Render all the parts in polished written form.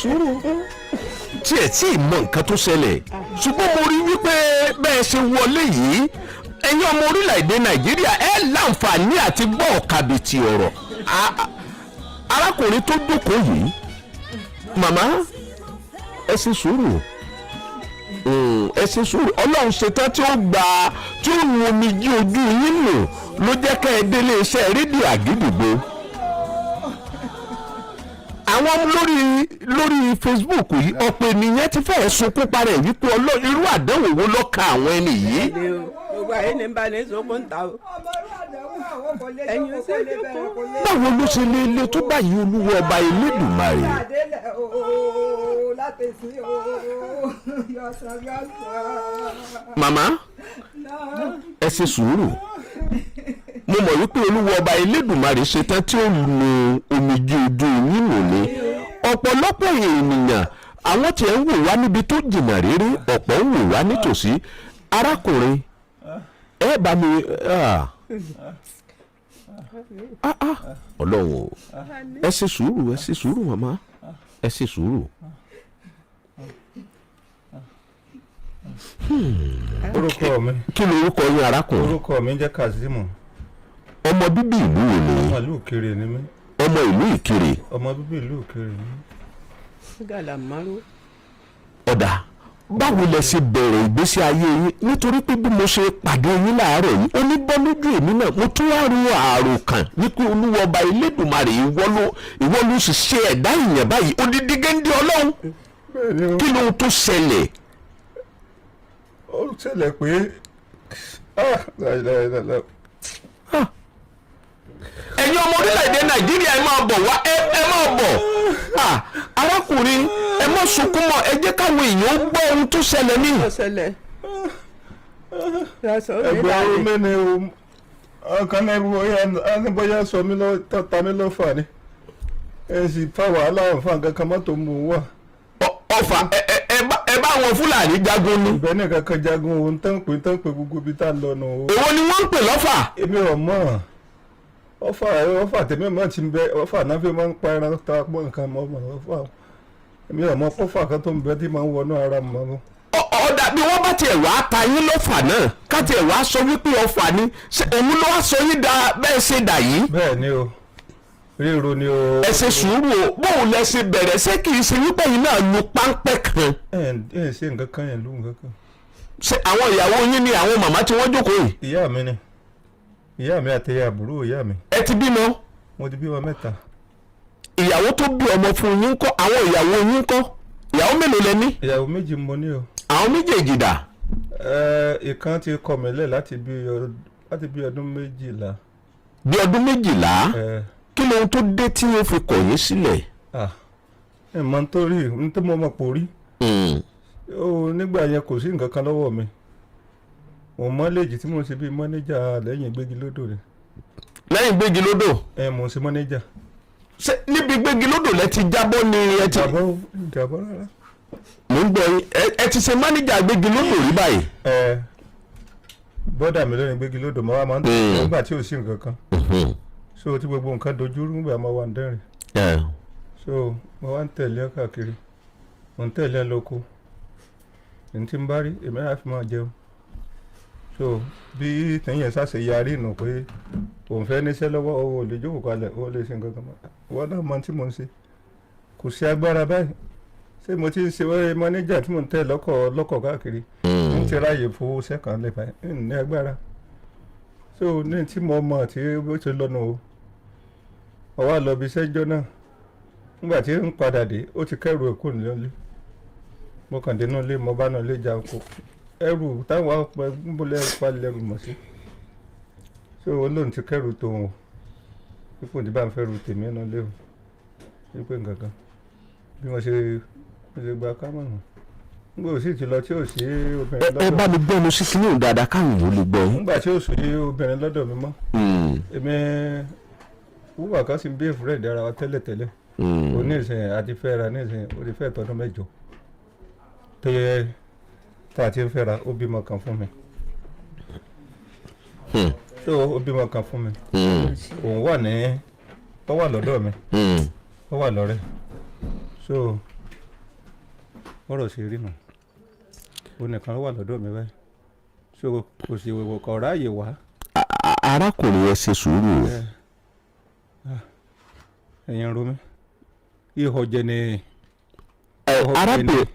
sùúrù. Tí ẹ tí ì mọ nǹkan tó ṣẹlẹ̀, ṣùgbọ́n mo rí wípé bẹ́ẹ̀ ṣe wọlé yìí, ẹ̀yin ọmọ orílẹ̀-èdè Nàìjíríà, ẹ láǹfààní àti gbọ́ ọ̀kàbìtì ọ̀rọ̀. Arákùnrin tó jókòó yìí, màmá, ẹ ṣe sùúrù. Ẹ ṣe sùúrù. Ọlọ́run ṣetán tí ó gbà tí ó nu omijé ojú yín nù ló jẹ́ ká ẹ délé iṣẹ́ rédíò Àgídìgbò. Àwọn lórí Facebook yìí, ọ̀pọ̀ ènìyàn ti fẹ́ẹ̀ sunkún parẹ́ wípé irú àdánwò wo ló ka àwọn ẹni yìí? Gbogbo ayé ní bá ní sọkún ta o. Ẹ̀yin ṣe jókòó. Báwo ló ṣe lè le tó báyìí, Olúwa ọba Elédùmarè? O láti sí o yọ̀sán yọ̀sán. Màmá, ẹ ṣe sùúrù. Mo mọ̀ wípé Olúwa ọba Elédùmarè ṣetán tí ó nu omijé ojú yín nù ní ọ̀pọ̀lọpọ̀ ènìyàn. Àwọn tí ẹ̀ ń wò wá níbi tó jìnnà réré, ọ̀pọ̀ ń wò wá nítòsí. Arákùnrin, ẹ bá mi ah ah ah, Ọlọ́run o! Ẹ ṣe sùúrù, ẹ ṣe sùúrù, màmá, ẹ ṣe sùúrù. Orúkọ mi. Kí lorúkọ yín, arákùnrin? Orúkọ mi jẹ́ Kazeem. Ọmọ bíbí ìlú wo ni? Ọmọ ìlú Ìkirè ni mí. Ọmọ ìlú Ìkirè. Ọmọ bíbí ìlú Ìkirè ni mí. Gàlà márùn. Ó dáa, báwo lẹ ṣe bẹ̀rẹ̀ ìgbésí ayé yín? Nítorí pé bí mo ṣe pàdé yín láàárọ̀ yìí, ó ní bọ́ lójú èmi náà, mo tún wá ru àròkàn wípé Olúwa ọba Elédùmarè, ìwọ ló sì ṣe ẹ̀dá ìyẹn báyìí, odidi géńdé Ọlọ́run. Bẹ́ẹ̀ni o. Kí lóhun tó ṣẹlẹ̀? Ó ṣẹlẹ̀ pé ah, láìláìláìláì. Ẹ̀yin ọmọ orílẹ̀-èdè Nàìjíríà, ẹ máa bọ̀ wá, ẹ máa bọ̀. Ah, arákùnrin, ẹ má sunkún mọ́. Ẹ jẹ́ káwọn èèyàn ó gbọ́ ohun tó ṣẹlẹ̀ ní. Ó ṣẹlẹ̀. Ẹgbẹ́ omi ni o, ọkàn náà bóyá ní bóyá sọ mí lọ ta mí lọ́fà ni, ẹ sì fa wàhálà nfa kankan, mọ́tò mú wá. Ọfà? Ẹ bá àwọn Fúlàní jagun ni? Ìbẹ́ ní kankan jagun òun tán pé gbogbo ibi tá a lọ nù o. Èwo ni wọ́n ń pè lọ́fà? Èmi ò mọ̀ ọfà. Ọfà tèmi mọ̀ ti ń bẹ, ọfà náà fi máa ń pa ẹran ta pọ̀ nǹkan mọ́ mọ́ ọfà. Èmi ò mọ̀ ọfà kan tó ń bẹ tí máa ń wọnú ara mọ́. Ó dáa, bí wọ́n bá tiẹ̀ wá ta yín lọ́fà náà, ká tiẹ̀ wá sọ wípé ọfà ni, ṣé òun ló wá sọ yín da bẹ́ẹ̀ ṣe dà yìí? Bẹ́ẹ̀ ni o, ríro ni o. Ẹ ṣe sùúrù o. Bóun lẹ ṣe bẹ̀rẹ̀? Ṣé kì í ṣe wípé yín náà lu páńpẹ́ kan? Ẹ ẹ ṣe nǹkan kan yẹn ló nǹkan kan. Ṣé àwọn ìyàwó yín ni àwọn màmá tí wọ́n jókòó yìí? Ìyá mi ni, ìyá mi àti ìyá àbúrò ìyá mi. Ẹ ti bímọ? Mo ti bímọ mẹ́ta. Ìyàwó tó bí ọmọ fún yín ńkọ́? Àwọn ìyàwó yín ńkọ́? Ìyàwó mélòó lẹ ní? Ìyàwó méjì mo ní o. Àwọn méjèèjì dà? Ẹ ìkan ti kọ̀ mí lẹ̀ láti bí ọdún 12. Bí ọdún 12? Ẹ. Kí lóhun tó dé tí ó fi kọ̀ yín sílẹ̀? Ah, ẹ mọ̀ tó rí n tó mọ̀ mọ̀ pò rí. Ó nígbà yẹn kò sí nǹkan kan lọ́wọ́ mi. Mo mọ́lẹ́jì tí mo ń ṣe bíi mọ́nẹ́jà lẹ́yìn Gbégilódò rẹ̀. Lẹ́yìn Gbégilódò? Ẹ, mo ń ṣe mọ́nẹ́jà. Ṣé níbi Gbégilódò lẹ ti jábọ́ ni ẹ ti? Ìjàbọ̀, ìjàbọ̀ rárá. Mò ń gbọ́ yín. Ẹ ti ṣe mánéjà Gbégilódò rí báyìí? Ẹ, bọ́dà mi lónìí Gbégilódò, mo wá máa ń tẹ̀lé nígbà tí ò sí nǹkan kan. So tí gbogbo nǹkan dojúrú nígbà máa wà ń dẹ́rìn. So mo wá ń tẹ̀lé ẹ káàkiri, mo ń tẹ̀lé ẹ lóko, ní tí n bá rí èmi náà fi máa jẹun. So bí tẹ̀yìn ẹ̀ ṣàṣe yarí nù pé òun fẹ́ níṣẹ́ lọ́wọ́, òun ò lè jókòó kalẹ̀, òun lè ṣe nǹkan kan mọ́. Wọ́n náà mọ tí mò ń ṣe, kò sí agbára báyìí. Ṣé mo ti ń ṣe wẹ́rẹ́ mọ́níjà tí mò ń tẹ̀ lọ́kọ̀ lọ́kọ̀ káàkiri, ń ti ráàyè fowó sẹ́kàn lè báyìí ń ní agbára. So ní tí mo mọ̀ tí ó ṣe lọ́nà o, mo wá lọ bí iṣẹ́ náà. Nígbà tí ń padà dé, ó ti kẹ́rù ẹ̀ kúrò nílé. Mo kàn dénú ilé, mo bá náà lé jà kó ẹrù táwọn ọpẹ ń palẹ̀ ẹrù mọ̀ sí. So ó lóun ti kẹ́rù tòun o, pípò tí bá ń fẹ́ ru tèmi náà lé o, wípé nǹkan kan bí wọ́n ṣe gba kámọ̀nù nígbà ò sì ti lọ tí ò sí obìnrin Ẹ bá lọ́dọ̀ mi gbẹ́nu sí kinní òun dáadáa káwọn èèyàn lè gbọ́ yín. Nígbà tí ò sí obìnrin lọ́dọ̀ mi mọ́, èmi wúwà kan sì ń bí èfúrẹ́ ìdára wa tẹ́lẹ̀tẹ́lẹ̀. Ó ní ìsìn àti fẹ́ra, ní ìsìn ó ti fẹ́ tọdún 8 tó yẹ tá a ti ń fẹ́ra. Ó bímọ kan fún mi. So ó bímọ kan fún mi. Òun wà ní, ó wà lọ́dọ̀ mi. Ó wà lọ́rẹ́. So Ọ̀rọ̀ ṣe rí nù. Ó nìkan ló wà lọ́dọ̀ mi báyìí, so kò sì wò kọ̀ ráàyè wá. Arákùnrin, ẹ ṣe sùúrù o. Ẹ̀yin ń ro mí, ihò jẹ ni.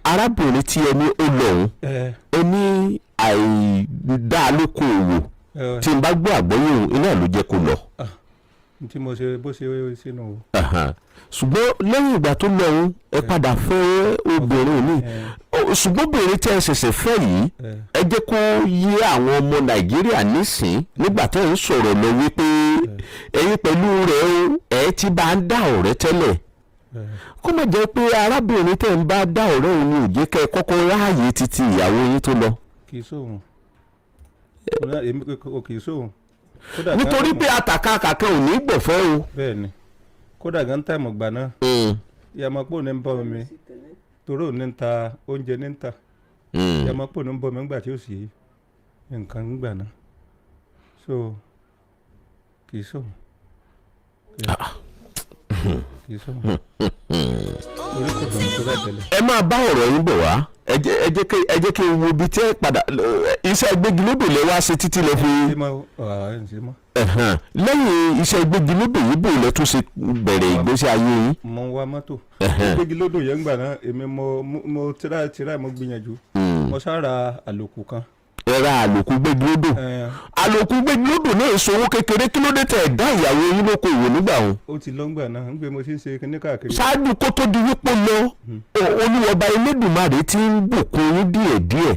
Arábìnrin tí ẹ ní ó lọ òun, ẹ ní àìdálókòwò, tí n bá gbọ́ àgbọ́yé òun, iná ló jẹ́ kó lọ. Tí mo ṣe bó ṣe sínú o. Ṣùgbọ́n lẹ́yìn ìgbà tó lọ òun, ẹ padà fẹ́ obìnrin mi. Ṣùgbọ́n obìnrin tí ẹ ṣẹ̀ṣẹ̀ fẹ́ yìí, ẹ jẹ́ kó yé àwọn ọmọ Nàìjíríà nísìn, nígbà tẹ́ ẹ̀ ń sọ̀rọ̀ lọ wípé ẹ̀yin pẹ̀lú rẹ̀ o, ẹ̀ ti bá ń dá ọ̀rẹ́ tẹ́lẹ̀, kó má jẹ́ pé arábìnrin tẹ́ ń bá dá ọ̀rẹ́ òun ní òjé kẹ́ ẹ kọ́kọ́ ráàyè títí ìyàwó yín tó lọ. Kì í sóhun. Èmi kò kì í sóhun. Kódà Nítorí pé àtàkàkà kan ò ní gbọ̀fẹ́ o. Bẹ́ẹ̀ ni, kódà gan táìmù gbà náà, ìyàmọ̀pọ̀ ní ń bọ́ mi, torí òun ní ń ta oúnjẹ ní ń ta. Ìyàmọ̀pọ̀ ní ń bọ́ mi ńgbà tí ó sì nǹkan ń gbà náà, so kì í sóhun, kì í sóhun, orí kò dùn tó bẹ́ẹ̀ tẹ́lẹ̀. Ẹ máa bá ọ̀rọ̀ yín bọ̀ wá. Ẹ jẹ́ kí n wo ibi tí ẹ padà iṣẹ́ gbégilódò lẹ wá ṣe títí lẹ fi Ṣé mo ẹ̀ ń ṣe mọ́? Lẹ́yìn iṣẹ́ gbégilódò yìí, bò lẹ tún ṣe bẹ̀rẹ̀ ìgbésí ayé yín? Mo ń wa mọ́tò gbégilódò yẹn gbà náà. Èmi mo tíra tíra, mo gbìyànjú, mo sára àlòkù kan. Ẹ ra àlòkù gbégilódò. Àlòkù gbégilódò náà ṣòwò kékeré. Kí ló dé tẹ̀ dá ìyàwó yín lóko òwò nígbà wọn? Ó ti lọ́ngbà náà ń gbé, mo ti ń ṣe kíní káàkiri. Ṣáájú kó tó di wípé lọ, Olúwọba Elédùmarè ti ń bùkún yín díẹ̀díẹ̀.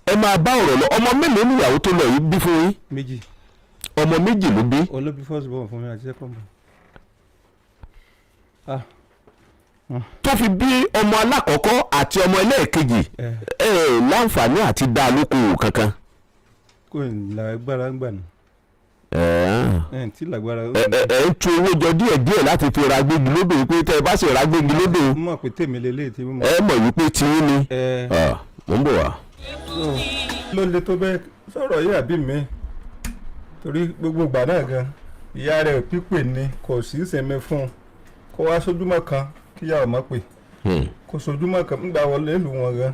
Ẹ máa bá ọ̀rọ̀ lọ. Ọmọ mélòó níyàwó tó lọ yìí bí fún yín? Méjì. Ọmọ méjì ló bí. Olóbi first born fún mi àti second born. Ah. Tó fi bí ọmọ alákọ̀ọ́kọ́ àti ọmọ ẹlẹ́ẹ̀kejì, ẹ ẹ láǹfààní àti dá a lókòwò kankan? Kò ní lágbára ń gbà nù. Ẹ tí lágbára. Ẹ ẹ ẹ ń tu owó jọ díẹ̀díẹ̀ láti fi ra gbégilódò, pé tẹ́ ẹ bá sì ra gbégilódò, mo mọ̀ pé tèmi lélẹ́yìí tí mo mọ̀. Ẹ mọ̀ wípé tiyín ni. Ah, mò ń bọ̀ wá. Ló le tó bẹ́ẹ̀ sọ̀rọ̀ yìí àbí mi, torí gbogbo ìgbà náà gan ìyá rẹ̀ pípè ni, kò sí ìsinmi fún un, kó wá sójúmọ́ kan kíyà ọmọ pè, kó sójúmọ́ kan ńgbà wọlé ìlú wọn gan.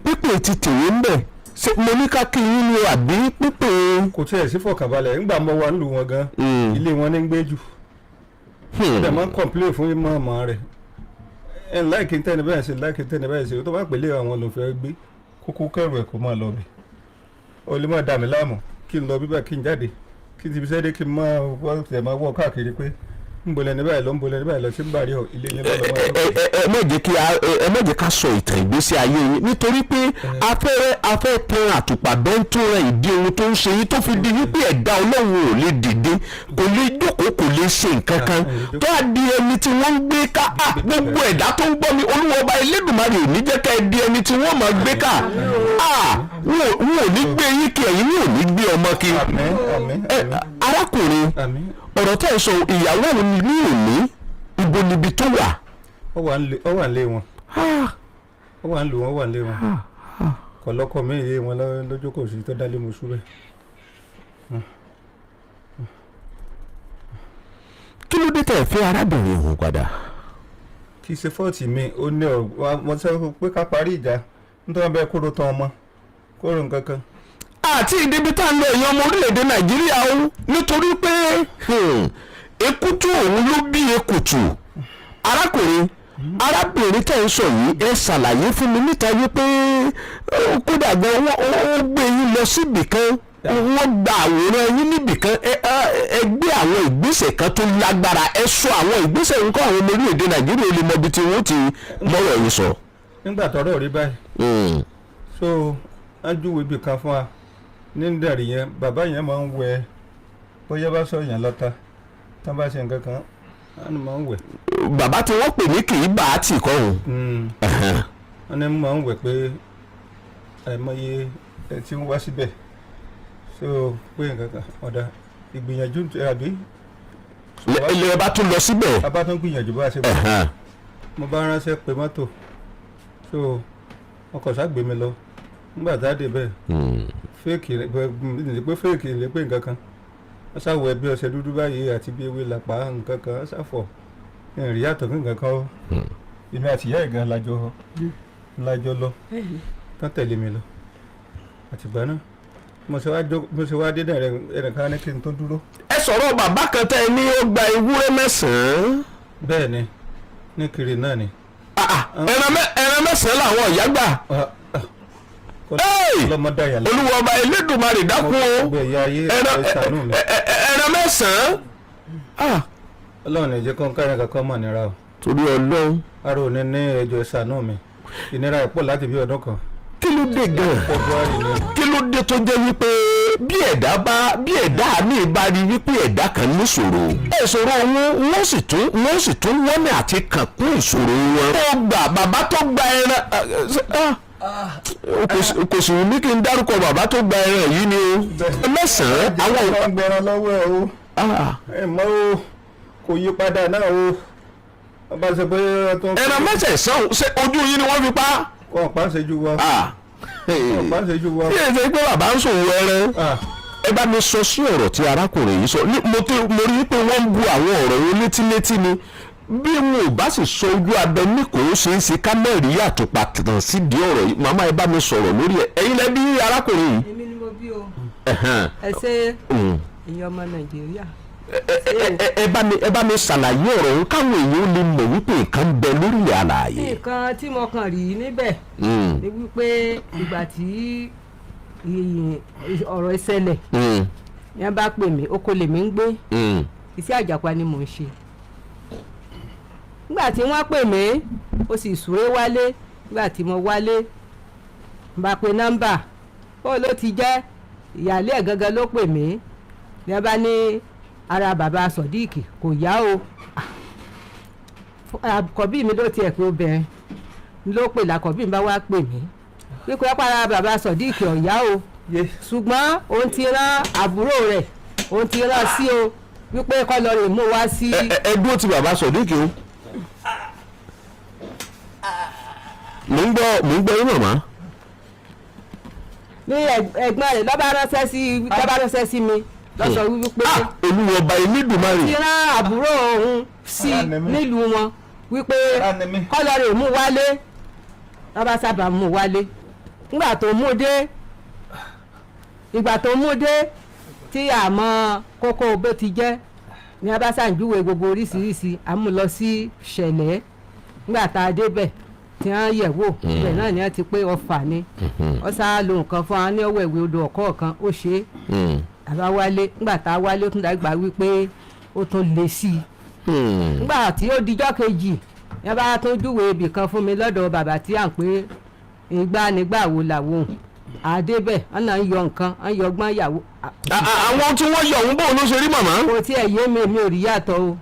Pípè ti tèwé ń bẹ̀, ṣé mo ní ká kí yín ni àbí pípè? Kò tiẹ̀ sí fọkànbalẹ̀ ńgbà mo wà nílùú wọn gan. Ilé wọn ní ń gbé jù. Ó dẹ̀ máa ń complain fún màmá rẹ̀, ẹ̀ ń láìkí tẹ́ni bẹ́ẹ̀ ṣe, láìkí tẹ́ni bẹ́ẹ̀ ṣe, tó bá pèlè àwọn olùfẹ́ gbé kókó kẹrù ẹ̀ kó máa lọ bẹ̀, ó lè máa dà mí láàmú kí n lọ bíbẹ̀, kí n jáde, kí n ti fi sẹ́dẹ̀, kí n máa wọ́n tẹ̀ máa wọ́ káàkiri pé ń bolẹ̀ ní báyìí lọ, ń bolẹ̀ ní báyìí lọ, sí ń bàrí ọ ilé yẹn lọ́lọ́ máa ẹ ẹ ẹ má jẹ́ kí a ẹ ẹ má jẹ́ ká sọ ìtàn ìgbésí ayé yín, nítorí pé afẹ́ tan àtùpà bẹ́ńtò rẹ̀ ìdí ohun tó ń ṣe yín tó fi di wípé ẹ̀dá Ọlọ́run ò lè dìde, kò lè jókòó, kò lè ṣe nǹkan kan, tó a di ẹni tí wọ́n ń gbé ká. À, gbogbo ẹ̀dá tó ń gbọ́ mi, Olúwa Ọba Elédùmarè ò ní jẹ́ ká ẹ di ẹni tí wọ́n máa gbé ká. À, wọn ò ní gbé yín kí ẹ̀yin ò ní gbé ọmọ kí. Àmín, àmín. Ẹ Àmín. Arákùnrin, Àmín. ọ̀rọ̀ tẹ́ ẹ sọ, ìyàwó òun ní òní, ibo níbi tó wà? Ó wà ń lé wọn, ó wà ń lù wọn, ó wà ń lé wọn, kọ̀lọ́kọ̀ mi yé wọn lójú, kò sí tó dálé mo sú bẹ́ẹ̀. Kí ló dé tẹ́ ẹ fẹ́ arábìnrin òun padà? Kì í ṣe fault mi, ó ní ọ mo sọ pé ká parí ìjà, nítorí bẹ́ẹ̀ kóró tán ọmọ kóró nǹkan kan. Àti ìdíbi tá à ń lọ, èèyàn ọmọ orílẹ̀-èdè Nàìjíríà o, nítorí pé ekutu òun ló bí ekutu. Arákùnrin, arábìnrin tẹ́ ń sọ yìí, ẹ ṣàlàyé fún mi níta wípé kódà gan wọ́n ó gbé yín lọ síbì kan, wọ́n gba àwòrán yín níbì kan, ẹ gbé àwọn ìgbésẹ̀ kan tó lágbára. Ẹ sọ àwọn ìgbésẹ̀ nǹkan, àwọn ọmọ orílẹ̀-èdè Nàìjíríà ò lè mọ ibi tí wọ́n ti mọ́rọ̀ yìí sọ. Nígbà tọ́rọ̀ rí báyìí, so á júwe ibì kan fún wa ní dẹ̀rì yẹn. Bàbá yẹn máa ń wẹ, bóyá bá sọ yẹn lọ́ta tá bá ṣe nǹkan kan, á ní máa ń wẹ̀. Bàbá tí wọ́n pè ní kì í bá a tì kọ́ òun. Wọ́n ní máa ń wẹ̀ pé àìmọye ẹ tí ń wá síbẹ̀, so pé nǹkan kan ọ̀dà ìgbìyànjú àbí. Ilẹ̀ bá tún lọ síbẹ̀. A bá tún gbìyànjú bá a ṣe bọ̀, mo bá ránṣẹ́ pé mọ́tò, so ọkọ̀ ságbé mi lọ. Nígbà tá a dé bẹ́ẹ̀, fake rẹ̀ ní pé fake lè pé nǹkan kan, wọ́n ṣàwọ̀ ẹbí ọṣẹ dúdú báyìí àti bí ewé làpá nǹkan kan, wọ́n ṣàfọ̀ ìrìn yàtọ̀ nǹkan kan ó. Èmi àti ìyá ìgan lájọ Lájọ lọ tán tẹ̀lé mi lọ. Àtìgbà náà mo ṣe wá mo ṣe wá dé dẹ̀rẹ̀, ẹnìkan ní kí n tó dúró. Ẹ sọ̀rọ̀ bàbá kan tẹ́ ẹ ní ó gba ewúrẹ́ 9. Bẹ́ẹ̀ ni, ní kiri náà ni. Ah, ah, ẹran 9 làwọn ìyá gbà. Ah, ah. Hey! Lọ́mọdé àyàlá. Olúwa ọba Elédùmarè, dákun o. Gbogbo ẹ̀yà ayé, ẹran ẹ ṣàánú mi. Ẹran 9. Ah, Ọlọ́run ní jẹ́ kó ń káyọ̀ kankan mọ̀ nira o. Torí Ọlọ́run. Ara ò ní ní, ẹjọ́, ẹ ṣàánú mi. Ìnira ẹ̀ pọ̀ láti bí ọdún kan. Kí ló dé gan-an? February ni. Kí ló dé tó jẹ́ wípé bí ẹ̀dá mi bá rí wípé ẹ̀dá kan níṣòro, ìṣòro wọn, wọ́n sì tún wọ́n ní àti kàn kún ìṣòro wọn. Ó gbà bàbá tó gba ẹran, kò sì wù mí kí n dárúkọ bàbá tó gba ẹran yìí ni o, 9 àwọn. Àwọn gbẹran lọ́wọ́ ẹ o. Ẹ mọ́ o, kò yí padà náà o. Wọ́n bá ṣe pé wọ́n tún. Ẹran 9 ṣé ojú yín ni wọ́n fi pa? Wọn pa ń ṣe ju wa. Wọn pa ń ṣe ju wa. Bí ẹ ṣe pé bàbá ń ṣòwò ẹran. Ẹ bá mi sọ sí ọ̀rọ̀ tí arákùnrin yìí sọ. Mo rí i pé wọ́n ń bu àwọn ọ̀rọ̀ yẹn létílétí ni. Bí wọn ò bá sì sọ ojú abẹ ní kò ó ṣeé ṣe ká mẹ́rin àtùpà tàn sídìí ọ̀rọ̀ yìí. Màmá, ẹ bá mi sọ̀rọ̀ lórí ẹ̀. Ẹ̀yin lẹ bí arákùnrin yìí? Èmi ni mo bí o. Ẹ ṣe, èèyàn ọmọ Nàìjíríà. Ẹ bá mi ṣàlàyé ọ̀rọ̀ yìí káwọn èèyàn lè mọ̀ wípé nǹkan ń bẹ lórílẹ̀ àlàyé. Nǹkan tí mo kàn rí níbẹ̀ ni wípé ìgbà tí ọ̀rọ̀ ìṣẹ̀lẹ̀ yẹn bá pè mí, oko lèmi ń gbé, iṣẹ́ àjàpá ni mò ń ṣe. Nígbà tí wọ́n pè mí, ó sì súré wálé. Nígbà tí mo wálé, n bá pe nọ́mbà, ó ló ti jẹ́ ìyáálé ẹ̀ gangan ló pè mí ní wọ́n bá ní ara bàbá Sodiq kò yá o. Àkọ́bí mi ló tiẹ̀ pé, obìnrin ló pè lákọ̀bí mi bá wá pè mí wípé para bàbá Sodiq ò yá o, ṣùgbọ́n òun ti rán àbúrò rẹ̀, òun ti rán sí o wípé kó lọ rè mú wá sí. Ẹ dúró ti bàbá Sodiq o. Mò ń gbọ́, mò ń gbọ́ yín, màmá. Ní ẹ̀gbọ́n rẹ̀ lọ́ba ránṣẹ́ sí mi lọ́sọ̀ wípé Ah, Olúwa ọba Elédùmarè. ti rán àbúrò òun sí Ara ni mí. nílùú wọn wípé Ara ni mí. kó lọ rè mú wálé. Lọ́ba sábà mú wálé. Nígbà tó mú dé, ìgbà tó mú dé tí àmọ́ kókó bó ti jẹ́ ní abáṣáǹjúwe gbogbo oríṣiríṣi, àmú lọ sí ṣẹlẹ̀. Nígbà tá a débẹ̀ tí wọ́n yẹ̀ wò, ibẹ̀ náà ni wọ́n ti pé ọfà ni. Wọ́n sá lo nǹkan fún wa ní ọwọ́ ìwé odò ọ̀kọ̀ọ̀kan, ó ṣe é. Àbá wálé. Nígbà tá a wálé, ó tún dàgbà wípé ó tún lè sí i. Nígbà tí ó dijọ́ kejì, yẹn bá tún júwe ibì kan fún mi lọ́dọ̀ bàbá tí à ń pé ìgbà nígbà wo làwọn àdébẹ̀ wọn náà ń yọ nǹkan, ń yọ ọgbọ́n ìyàwó. Àwọn tí wọ́n yọ òun, bóun ló ṣe rí, màmá? Kò tí ẹ̀ yé mi, mi ò rí yàtọ̀ o.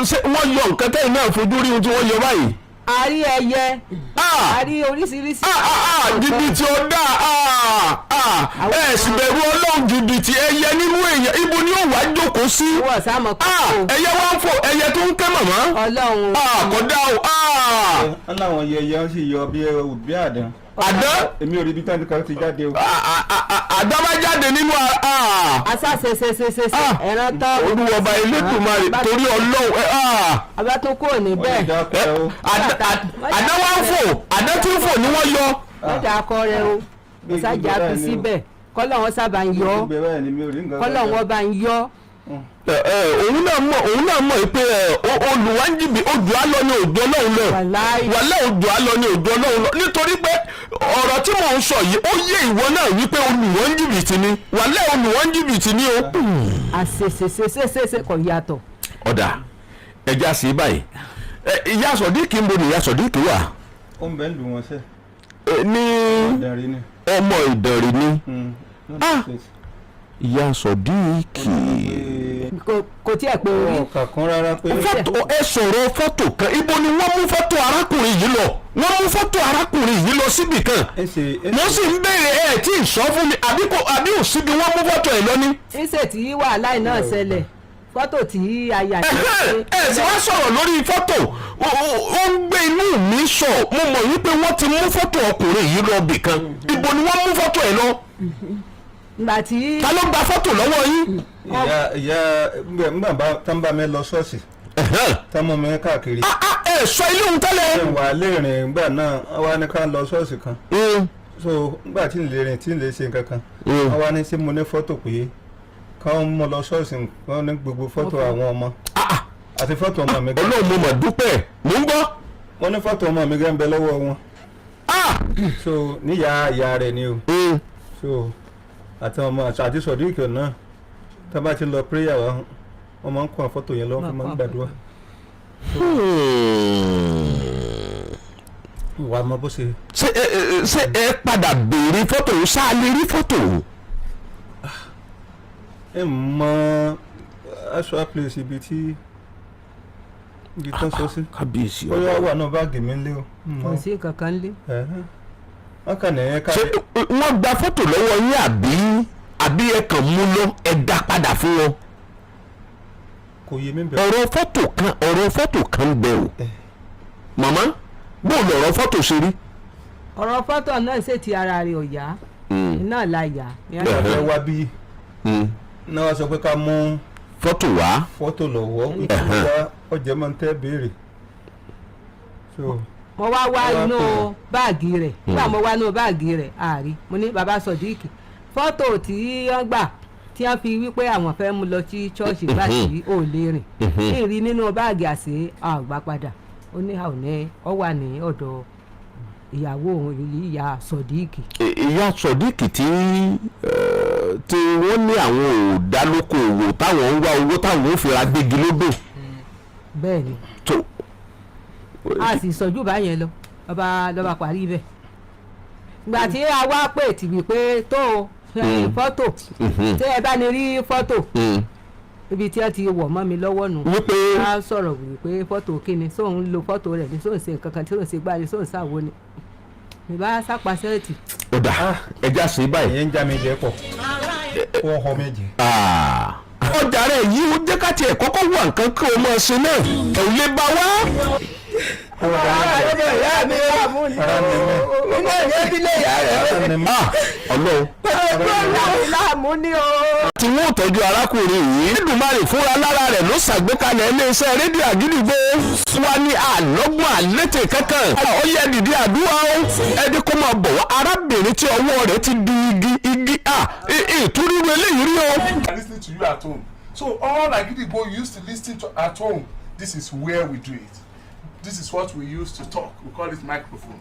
Ṣé wọ́n yọ nǹkan tẹ́yìn náà fojú rí ohun tí wọ́n yọ báyìí? A rí ẹyẹ, Ah! a rí oríṣiríṣi. Ah, ah, ah, jìbìtì ọ̀dà, ah, ah, ẹ sì bẹ̀rù Ọlọ́run. Jìbìtì ẹyẹ nínú èèyàn, ibo ni ó wàá jókòó sí? Owó ọ̀sán mọ̀ Ah, kókó. ẹyẹ wá ń fò, ẹyẹ tó ń ké, màmá. Ọlọ́run. Ah, kódà o, ah. Wọ́n láwọn yẹyẹ, wọ́n sì yọ bí òbí àdán. Àdán. Èmi ò rí ibi tí wọ́n ti jáde o. Ah, ah, ah, ah, àdán bá jáde nínú ah. Asáṣeṣeṣeṣe Ah! ẹran tán. Olúwa ọba Elédùmarè, torí Ọlọ́run ẹ, ah. Abá tún kúrò Wọ́n lè níbẹ̀. dá ọkọ ẹ o. Àdán wá ń fò, àdán tí ń fò ni wọ́n yọ. Wọ́n dà akọ rẹ o. Bí Ìsájà gbígbẹ fi báyìí ni o. síbẹ̀, kọ́lọ́wọ́n sábà ń yọ. Gbígbẹ báyìí ni, mi ò rí nǹkan kan. Kọ́lọ́wọ́n bá ń yọ. Ẹ ẹ òun náà mọ̀, òun náà mọ̀ pé ẹ olùwájìbí odò alọ ni òjò Ọlọ́run lọ. Wàláì. Wàlẹ́ odò alọ ni òjò Ọlọ́run lọ, nítorí pé ọ̀rọ̀ tí mò ń sọ yìí, ó yé ìwọ náà wípé olùwọ́njìbìtì ni. Wàlẹ́ olùwọ́njìbìtì ni o. Àṣeṣeṣeṣeṣe kò yàtọ̀. Ọ̀dà, ẹja sí báyìí. Ìyá Sọ̀díkì, ń bo ni ìyá Sọ̀díkì wà? Ó ń bẹ́ ń lù wọ́n sẹ́. Ní Ìdàrí ni. Ọmọ Ìdànrè ni? Ah! Ìyá Sọ̀díkì. Kò tiẹ̀ pé orí. Ọkà kan rárá pé. Fọ́tò, ẹ sọ̀rọ̀ fọ́tò kan. Ibo ni wọ́n mú fọ́tò arákùnrin yìí lọ? Wọ́n mú fọ́tò arákùnrin yìí lọ síbì kan. Ẹ ṣe ẹ. Mo sì ń béèrè, ẹ tí ì sọ fún mi, àbí kò àbí ò síbi wọ́n mú fọ́tò ẹ̀ lọ ní. Ńṣe tí wàhálà náà ṣẹlẹ̀, fọ́tò tí a yà ní. Ẹ̀hẹ́n, ẹ sì wá sọ̀rọ̀ lórí fọ́tò. Ó ń gbé inú mi sọ. Mo mọ̀ wípé wọ́n ti mú fọ́tò ọkùnrin yìí lọ bì kan. Ibo ni wọ́n mú fọ́tò ẹ̀ lọ? Ìgbà tí Ta ló gba fọ́tò lọ́wọ́ yín? Ìyá ìyá ngbà bá tán bá mi lọ ṣọ́ọ̀ṣì, Ẹ̀hẹ́n. tán mú mi káàkiri. Ah, ah, ẹ Ẹ sọ ilé òun tẹ́lẹ̀. Ṣé wà á lè rìn ìgbà náà, wọ́n wá ní ká lọ ṣọ́ọ̀ṣì kan. So nígbà tí n lè rìn, tí n lè ṣe nǹkan kan, wọ́n wá ní sí mo ní fọ́tò pé káwọn mú lọ ṣọ́ọ̀ṣì, wọ́n ní gbogbo fọ́tò àwọn ọmọ àti fọ́tò ọmọ mi gan. Ọlọ́run, mo mọ̀ dúpẹ́, mò ń gbọ́. Wọ́n ní fọ́tò ọmọ mi gan ń bẹ lọ́wọ́ wọn. So níyà ìyá rẹ̀ ni o. So àti ọmọ àti Sodiq náà, tá a bá ti lọ prayer wa, wọ́n máa ń kó àwọn fọ́tò yẹn lọ́wọ́, fi máa ń gbàdúrà. Wà á mọ bó ṣe. Ṣé ẹ padà béèrè fọ́tò yìí? Ṣáà lè rí fọ́tò yìí? Ẹ mọ actual place ibi tí ibi tán sọ sí. Kábíyèsí. Bóyá wà náà báàgì mi lé o. Kò sí kankan lé. Wọ́n kàn ní ẹ ká. Ṣé wọ́n gba fọ́tò lọ́wọ́ yín àbí ẹ kàn mú lọ, ẹ dá padà fún wọn? Kò yé mi bẹ̀rẹ̀. Ọ̀rọ̀ fọ́tò kan bẹ o. Màmá, bó lọ̀rọ̀ fọ́tò ṣe rí? Ọ̀rọ̀ fọ́tò náà ṣe ti ara rẹ̀ ò yá náà la yá. Nígbà fẹ́ wá bí náà, wá sọ pé ká mú fọ́tò wá. Fọ́tò lọ́wọ́ ìtura ọjà máa ń tẹ́ béèrè. So Mo wá wá Wá inú pè é. báàgì rẹ̀. Nígbà mo wá inú báàgì rẹ̀ àárí, mo ní, "Bàbá Sodiq, fọ́tò tí wọ́n gbà tí wọ́n fi wípé àwọn fẹ́ mú lọ sí ṣọ́ọ̀ṣì gbà tí ò lè rìn ní ìrí nínú báàgì àṣẹ àgbà padà." Ó ní àwọn ní ọ wà ní ọ̀dọ̀ ìyàwó òun, ìyá Sodiq. Ìyá Sodiq tí wọ́n ní àwọn ò dá lókoòwò, táwọn ń wá owó táwọn ò fi ra gbégi lódò. Bẹ́ẹ̀ ni. Tó. A sì sọjú báyẹn lọ, lọ́ba lọ́ba parí bẹ́ẹ̀. Ìgbà tí a wá pè tì wí pé tó o fọ́tò tí ẹ bá ní rí fọ́tò ibi tí ẹ ti wọ̀ mọ́ mi lọ́wọ́ nù. Wípé A sọ̀rọ̀ wípé fọ́tò kíni, sóun lo fọ́tò rẹ̀ ní, sóun ṣe nǹkan kan tí sóun ṣe gbáre, sóun ṣàwo ni mi bá sápa sẹ́ẹ̀tì. Ó dà, ẹja sí báyìí. Ìyẹn ń já mi jẹ pọ̀, ó ń họ mi jẹ. Ah. Ọjà rẹ̀ yìí, ó jẹ́ ká tiẹ̀ kọ́kọ́ wà nǹkan kí o máa ṣe náà, ò lè bá wá. Ó ń já mi jẹ. Ọmọ ìyá mi wà mú ni Ara ni mí. o iná ìyá ìdílé ìyá rẹ̀. Ara ni mí. Ah, Ọlọ́run. Láàmú ní o. Tí wọ́n tọ́jú arákùnrin yìí, Èdùmàrè fúnra lára rẹ̀ ló ṣàgbékalẹ̀ iléeṣẹ́ rédíò Àgídìgbò wa ní àlọ́gbọ̀n àlétè kankan. Ó yẹ dìde àdúrà ó ẹni kó máa bọ̀ wá, arábìnrin tí ọwọ́ rẹ̀ ti di igi igi à ìtúrúru eléyìí rí o. Are listening to you at home. So all Agidigbo used to listen to at home, this is where we do it. This is what we use to talk. We call it microphone.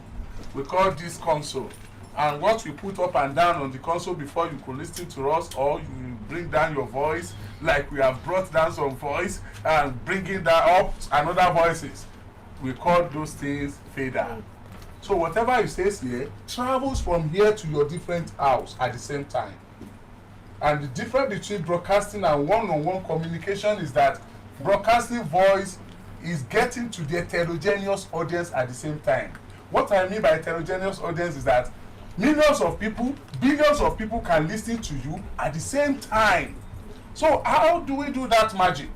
We call this console. And what we put up and down on the console before you could listen to us, or you bring down your voice, like we have brought down some voice and bringing that up another voices. We call those things fader. So whatever you say here travels from here to your different house at the same time. And the difference between broadcasting and one-on-one communication is that broadcasting voice is getting to the heterogeneous audience at the same time. What I mean by heterogeneous audience is that millions of people, billions of people can listen to you at the same time. So how do we do that magic?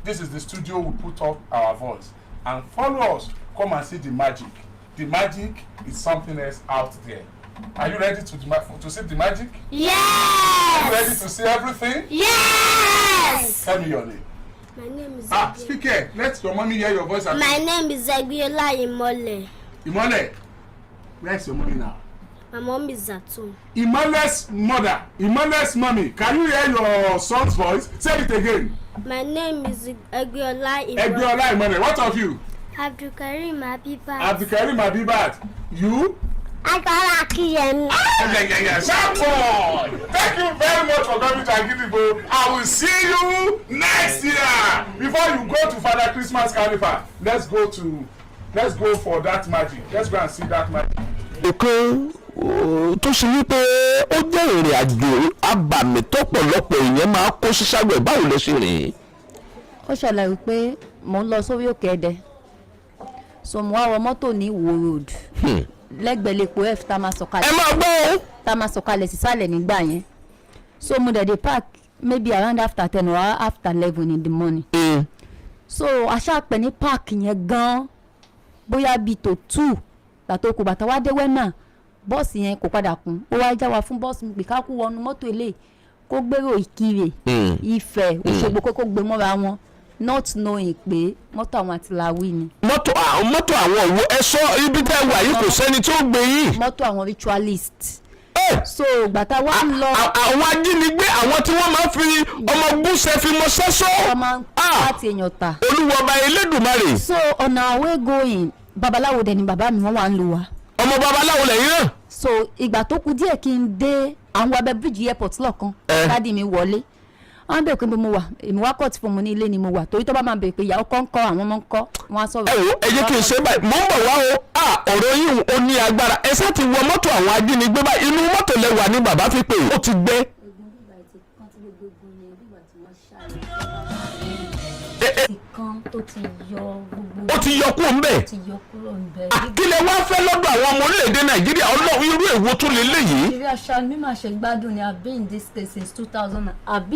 This is the studio we put up our voice. And follow us, come and see the magic. The magic is something else out there. Are you ready to see the magic? Yes! Are you ready to see everything? Yes! Tell me your name. My name is Ah, speak here. Let your mommy hear your voice. My name is Agbiola Imole. Imole, where is your mommy now? My mom is at home. Imole's mother, Imole's mommy. Can you hear your son's voice? Say it again. My name is Agbiola Imole. Egbiola Imole. What of you? Abdulkarim Abibat. Abdulkarim Abibat. You? Agbára Akiyemi. Yeah. Sharp boy. Thank you very much for coming to Agidigbo. I will see you next year. Before you go to Father Christmas Carnival, let's go for that magic. Let's go and see that magic. Nǹkan tó ṣe wípé ó jẹ́ ìrìn àjò abàmì tọ́pọ̀lọpọ̀ èèyàn máa kó síságbẹ̀, báwo lè ṣe rìn? Ó ṣẹlẹ̀ wípé mò ń lọ sórí òkè Ẹdẹ, so mo wá wọ mọ́tò ní Ìwó Road, lẹ́gbẹ̀ẹ́ lẹ́pọ̀ F tá a máa Ẹ sọ̀kalẹ̀ máa gbọ́ o. tá a máa sọ̀kalẹ̀ sísàlẹ̀ nígbà yẹn. So mo dẹ̀ dé park maybe around after 10 or after 11 in the morning. So aṣáàpẹ̀ ní park yẹn gan, bóyá bíi tó 2 gbàtó kù bàtà wá dé Wema, bọ́ọ̀sì yẹn kò padà kún. Ó wá já wa fún bọ́ọ̀sì mi pé ká kú wọnú mọ́tò eléyìí kó gbèrò Ìkirè, Ifẹ̀, Òṣogbo, kó gbé mọ́ra wọn. Not knowing pé mọ́tò àwọn àtìláwí ni. Mọ́tò àwọn òwò ẹ sọ ibi tẹ́ ẹ wà yìí, kò sẹ́ni tí ó gbé yìí. Mọ́tò àwọn ritualist. Ẹ! So gbàtà wa ń lọ, Àwọn ajínigbé, àwọn tí wọ́n máa ń fi ọmọ gúnṣẹ́ fi mọ sẹ́sọ́. wọ́n máa ń láti èèyàn ta. Olúwọba Elédùmarè! So on our way going, babaláwo dẹ̀ ni bàbá mi, wọ́n wà ń lò wá. Ọmọ babaláwo lẹ́yìn náà. So ìgbà tó kù díẹ̀ kí n dé àwọn abẹ́ bíríìjì airport lọ́ọ̀kan, daddy mi wọlé, wọ́n bèèrè pé mo wà. Èmi wá kọ́ọ̀tù fún mi ní ilé ni mo wà, torí tó bá máa bèèrè pé ìyàwó kọ́ ń kọ́, àwọn ọmọ ń kọ́, wọ́n á sọ̀rọ̀. Ẹ wo, ẹ jẹ́ kí n ṣe báyìí, mò ń bọ̀ wá o. Ọ̀rọ̀ yìí ó ní agbára. Ẹ sá ti wọ mọ́tò àwọn ajínigbé báyìí, inú mọ́tò lẹ wà ní bàbá fi pè ó ti gbẹ. Kan tó ti yọ gbogbo. Ó ti yọ kúrò ńbẹ̀. Ti yọ kúrò ńbẹ̀. Kí lẹ wá fẹ́ lọ́dọ̀ àwọn ọmọ orílẹ̀-èdè Nàìjíríà? Ọlọ́run, irú èwo tún lè léyìí? Nàìjíríà ṣá mi máa ṣe gbádùn ni. I've been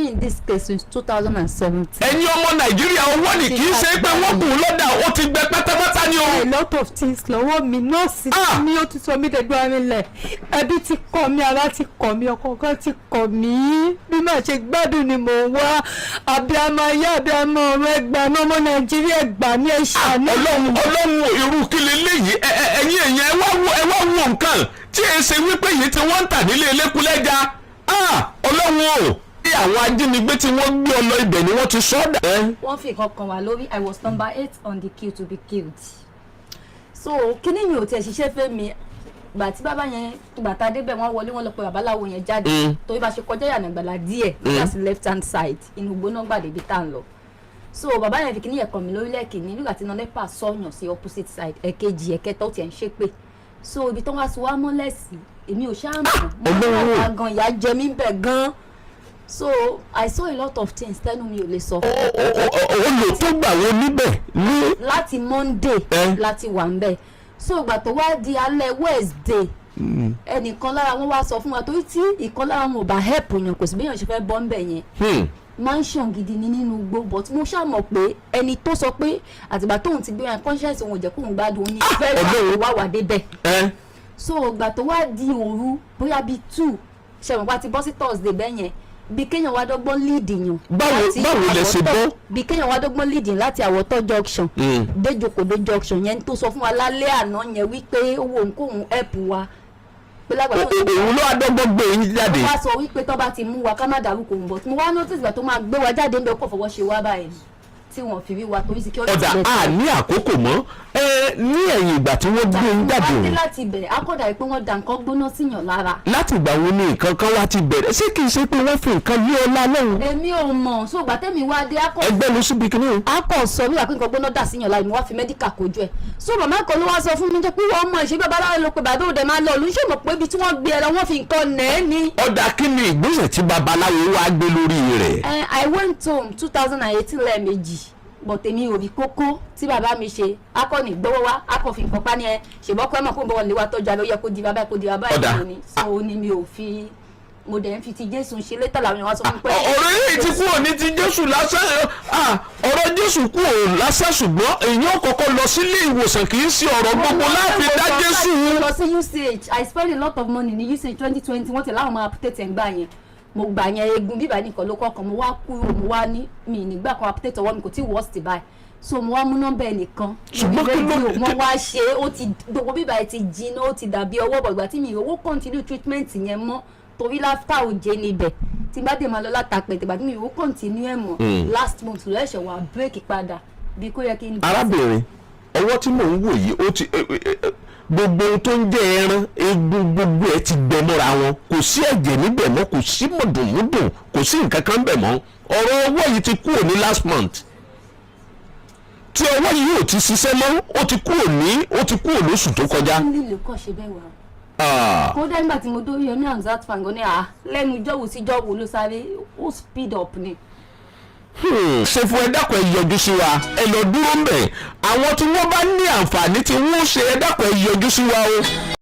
in this case since 2017. Ẹ̀yin ọmọ Nàìjíríà, owó ni kì í ṣe pé wọ́n kù lọ́dà, ó ti gbẹ pátápátá ni o. A lot of things lọ́wọ́ mi, nọ́ọ̀sì mi, ó ti sọ mí dẹ̀gbọ́n arinlẹ̀. Ẹbí ti kọ̀ mí, ara ti kọ̀ mí, ọkọ kan ti kọ̀ mí. Bí màá ṣe gbádùn ni mò ń wá. Abiyamọ ayé, abiyamọ ọ̀rọ̀, ẹgbàá ní ọmọ Nàìjíríà, ẹgbàá ní, ẹ ṣàánú. Ọlọ́run, Ọlọ́run, irú kí leléyìí? Ẹ̀yin èèyàn, ẹ wá wo nǹkan tí ẹ ṣe wípé yìí tí wọ́n ń tà nílé elékúlẹ́já. Ọlọ́run o! Bí àwọn ajínigbé tí wọ́n gbé ọ lọ ibẹ̀ ni wọ́n ti sọ ọ́ dà. Wọ́n fi nǹkan kan wà lórí. I was number 8 on the queue to be killed. So kíní mi ò tiẹ̀ ṣiṣẹ́ fẹ́ mi. Gbà tí bàbá yẹn, gbà tá a débẹ̀, wọ́n wọlé, wọ́n lọ pé babaláwo yẹn jáde, torí bá ṣe kọjá ìyànà ìgbàlá díẹ̀, that's left hand side, inú gbóná gbàdé ibi tá à ń lọ. So bàbá yẹn fi kíní yẹn kàn mí lórílẹ̀ kìíní, nígbà tí iná NEPA sọ̀yàn sí opposite side, ẹ̀kejì, ẹ̀kẹta, ó tiẹ̀ ń ṣépè. So ibi tó wá sí wá mọ́lẹ̀ sí, èmi ò ṣáà mọ̀ mo. Ọlọ́run. Wá gan, ìyà jẹ mí bẹ̀ gan. So I saw a lot of things tẹ́nu mi ò lè sọ. Ó lò tó gbà wo níbẹ̀ ní. Láti Monday láti wà ń bẹ̀. So ìgbà tó wá di alẹ́ Wednesday, ẹnìkan lára wọn wá sọ fún wa, torí tí ìkan lára wọn ò bá help yàn, kò sí bí èèyàn ṣe fẹ́ bọ́ ń bẹ̀ yẹn. Mansion gidi ni nínú igbó, but mo ṣáà mọ̀ pé ẹni tó sọ pé àtìgbà tóun ti gbé wọn, conscience òun ò jẹ́ kóun gbádùn, òun ní fẹ́ Ọlọ́run. wá débẹ̀. So ìgbà tó wá di òru, bóyá bíi 2, ṣẹ̀wọ̀n pa ti bọ́ sí Thursday bẹ́ẹ̀ yẹn, bí kéèyàn wá dọ́gbọ́n lead yàn láti Báwo lẹ ṣe Àwọ̀tọ́- bọ́? Bí kéèyàn wá dọ́gbọ́n lead yàn láti Àwọ̀tọ́ junction dé Jòkòdó junction yẹn, tó sọ fún wa lálẹ́ àná yẹn wípé owó òun kóun help wa pé lágbàdo. Òun ló adọ́gbọ́n gbé yín jáde. Wá sọ wípé tó bá ti mú wa, ká má dárúkọ òun, but mo wá notice ìgbà tó máa gbé wa jáde ń bẹ, kó fọwọ́ ṣe wá báyìí tí wọ́n fi rí wa, torí security. Ọ̀dà, a ní àkókò mọ́ ẹ. Ní ẹ̀yìn ìgbà tí wọ́n gbé yín jáde Wá dé òun láti ibẹ̀, akọ́dà yìí pé wọ́n da nǹkan gbóná síyàn lára. Láti ìgbà wo ni nǹkan kan wá ti bẹ̀rẹ̀? Ṣé kìí ṣe pé wọ́n fi nǹkan lé ọlá lọ́hùn? Èmi ò mọ̀. So ìgbà tẹ́mi wá dé, akọ̀ Ẹgbẹ́ ló síbi kìíní o. Akọ̀ sọ wíwà pé nǹkan gbóná dà síyàn lára, mi wá fi medical kojú ẹ̀. So màmá kan ló wá sọ fún mi jẹ́ pé wọ́n mọ̀ ìṣe babaláwo ló pe bàbá òde máa lọ òlù ṣé mọ̀ pé ibi tí wọ́n gbé ẹ lọ, wọ́n fi nǹkan nà ẹ́ ni. Ọ̀dà, kí ni ìgbésẹ̀ tí babaláwo wá gbé lórí rẹ̀? I went home 2018 lẹ́ẹ̀mejì, but èmi ò rí kókó tí bàbá mi ṣe. Akọni gbọ́wọ́ wá, akọ fi nǹkan pa ní ẹ ṣèbọ́kọ́ ẹ mọ̀ kó bọ́wọ́ lé wa tọ́jú abẹ́, ó yẹ kó di bàbá ẹ, kó di bàbá ẹ. Ọ̀dà. Ní so ni mi ò fi, mo dẹ̀ ń fi ti Jésù ṣe létà làwọn èèyàn wá sọ fún mi pé. Ọ̀rọ̀ yìí ti kúrò ní ti Jésù lásán. Ọ̀rọ̀ Jésù kúrò lásán, ṣùgbọ́n èèyàn kọ́kọ́ lọ sílé ìwòsàn, kì í ṣe ọ̀rọ̀ gbogbo láàfin dá Jésù. Mo lọ sí UCH. I spend a lot of money ní UCH 2020. Wọ́n ti láwọn máa amputate ẹ̀ ń gbà yẹn. Mo gbà yẹn, eegun bíbá nìkan ló kọ́kàn. Mo wá kúrò, mo wá ní mi nígbà kan amputate ọwọ́ mi, kò tí worst báyìí. So mo wá mú nọ́mbà ẹnìkan Ṣùgbọ́n lórí kí ló- rédíò, wọ́n wá ṣe é, ó ti gbogbo bíbá ẹ ti jiná, ó ti dàbí ọwọ́ bọ̀. Ìgbà tí mi owó continue treatment yẹn mọ́, torí láfíà òjé níbẹ̀ tí bá dé máa lọ látàpẹ̀ tìgbà tí mi ò continue ẹ̀ mọ́, last month ló ẹ̀ṣẹ̀ wà break padà bí kò yẹ kí n. Arábìnrin, ọwọ́ tí mò ń wò yìí, ó ti gbogbo ohun tó ń jẹ́ ẹran, eegun, gbogbo ẹ̀ ti gbẹ mọ́ra wọn. Kò sí ẹ̀jẹ̀ níbẹ̀ mọ́, kò sí mọ̀dùnmúdùn, kò sí nǹkan kan bẹ̀ mọ́. Ọ̀rọ̀ ọwọ́ yìí ti kúrò ní last month tí ọwọ́ yìí ò ti ṣiṣẹ́ mọ́. Ó ti kúrò lóṣù tó kọjá. Nílùú kọ́ ṣe bẹ́ẹ̀ wà. Kódà nígbà tí mo dórí Yomi Hamzat fangan ní à lẹ́nu jọ́wọ́ sí jọ́wọ́ ló sáré, ó speed up ni. Ṣe fún ẹ, dákun, ẹ yọjú sí wa. Ẹ lọ dúró ń bẹ̀. Àwọn tí wọ́n bá ní àǹfààní tí wọ́n ṣe, ẹ dákun, ẹ yọjú sí wa o.